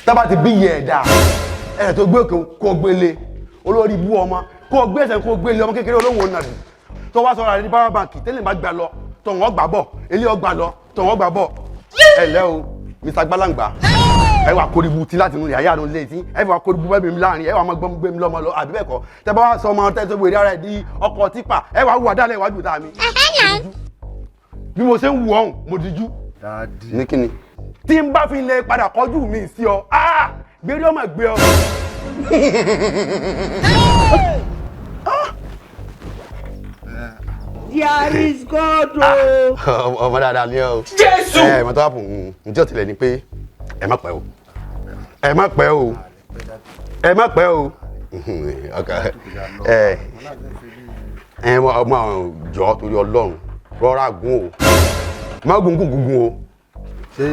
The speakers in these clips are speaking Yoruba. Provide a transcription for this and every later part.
Tábà ti bí yẹ ẹ̀dá ẹ̀sẹ̀ tó gbé òkè kó gbélé olórí ibú ọmọ, kó gbé ẹsẹ̀ kó gbélé ọmọ kékeré olówó nàbì tó wá sọ̀rọ̀ ní power bank tẹ́lẹ̀ bá gbà lọ, tọ̀wọ́n gbà bọ̀, ilé ọgbà lọ, tọ̀wọ́n gbà bọ̀. Ẹ lẹ́ o, Mr. Gbalangba, ẹ wà kórìbù tí láti inú yàrá àrùn létí, ẹ wà kórìbù bẹ́ẹ̀ mi láàrin, ẹ wà máa gbọ́n gbé mi lọ́mọ lọ àbí bẹ́ẹ̀ kọ́. Tẹ bá wá sọ ọmọ tẹ́ tó wèrè ara ẹ̀ di ọkọ̀ tipa, ẹ wà wà dálẹ̀ iwájú ta mi. Bí mo ṣe ń wù ọ̀hún, mo dijú. Daddy. Ní kíni tí n bá fi lè padà kọjú mi sí ọ, gbérí ọmọ gbé ọ. There is God o. Ọmọ dáadáa ni ọ o. Jésù. Ẹ mọ tó wà fún un tí ó tilẹ̀ ni pé ẹ má pẹ́ o, ẹ má pẹ́ o, ẹ má pẹ́ o. Ok, ẹ ẹ ọmọ jọ, torí Ọlọ́run, rọra gún o, má gún gún gún o. Ṣé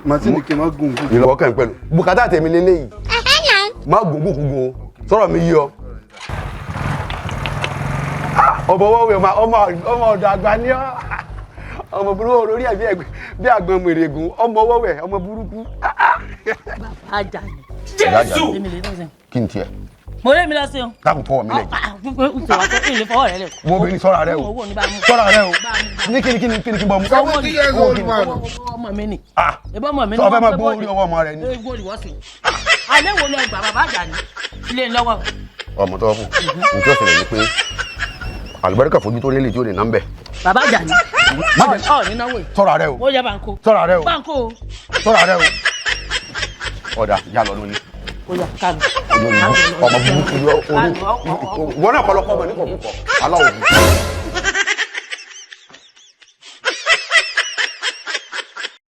màtí kí n má gùn gùn? Ìlọ́wọ́ kàn pẹ̀lú bùkátà tèmi lélẹ́yìí, má gún gún gún o. Sọ̀rọ̀ mi yí ọ. Ọmọ ọwọ́ ọmọ ọmọ ọ̀dọ̀ àgbà ni ọ́, ọmọ burúkú olórí ẹ̀ bí àgbọn mèrègùn, ọmọ ọwọ́ wẹ̀, ọmọ burúkú. Ajá ni. Jésù. Èmi lè lọ́sẹ̀. Kí n tiẹ̀? Mo lé mi lọ́sẹ̀ o. Dákun, fọwọ́ mi lẹ̀. Ìlè fọwọ́ rẹ lẹ̀. Wo obìnrin, sọ́ra rẹ o. Owó ni bá mú. Sọ́ra rẹ o. Ní kíni kíni kíni kí n bọ̀ mú? 70 years old man. Ọmọ mi ni. Ah. Ìbọn ọmọ mi ni. Sọ fẹ́ máa gbó orí ọwọ́ ọmọ rẹ ni. Egbò ni wọ́n sì. Alẹ́ wo lọ gbà bàbá àjà ni? Ilé lọ́wọ́. Ọmọ tó fún un tí ó ṣẹlẹ̀ ni pé àlùbáríkà fojú tó lélẹ̀ tí ó lè ná ń bẹ̀. Bàbá àjà ni. Má jẹ́- Ọ̀ ní náwó yìí. Sọ́ra rẹ o. Ó yẹ báńkò. Sọ́ra rẹ o. Báńkò o. Sọ́ra rẹ o. Ọ̀dà já lọ lónìí. Ó yá kánú. Ọmọ burúkú ni orí wọn náà kọ́ lọ́kọ́ ọmọ ní kọ̀ọ̀kọ̀ aláwọ̀.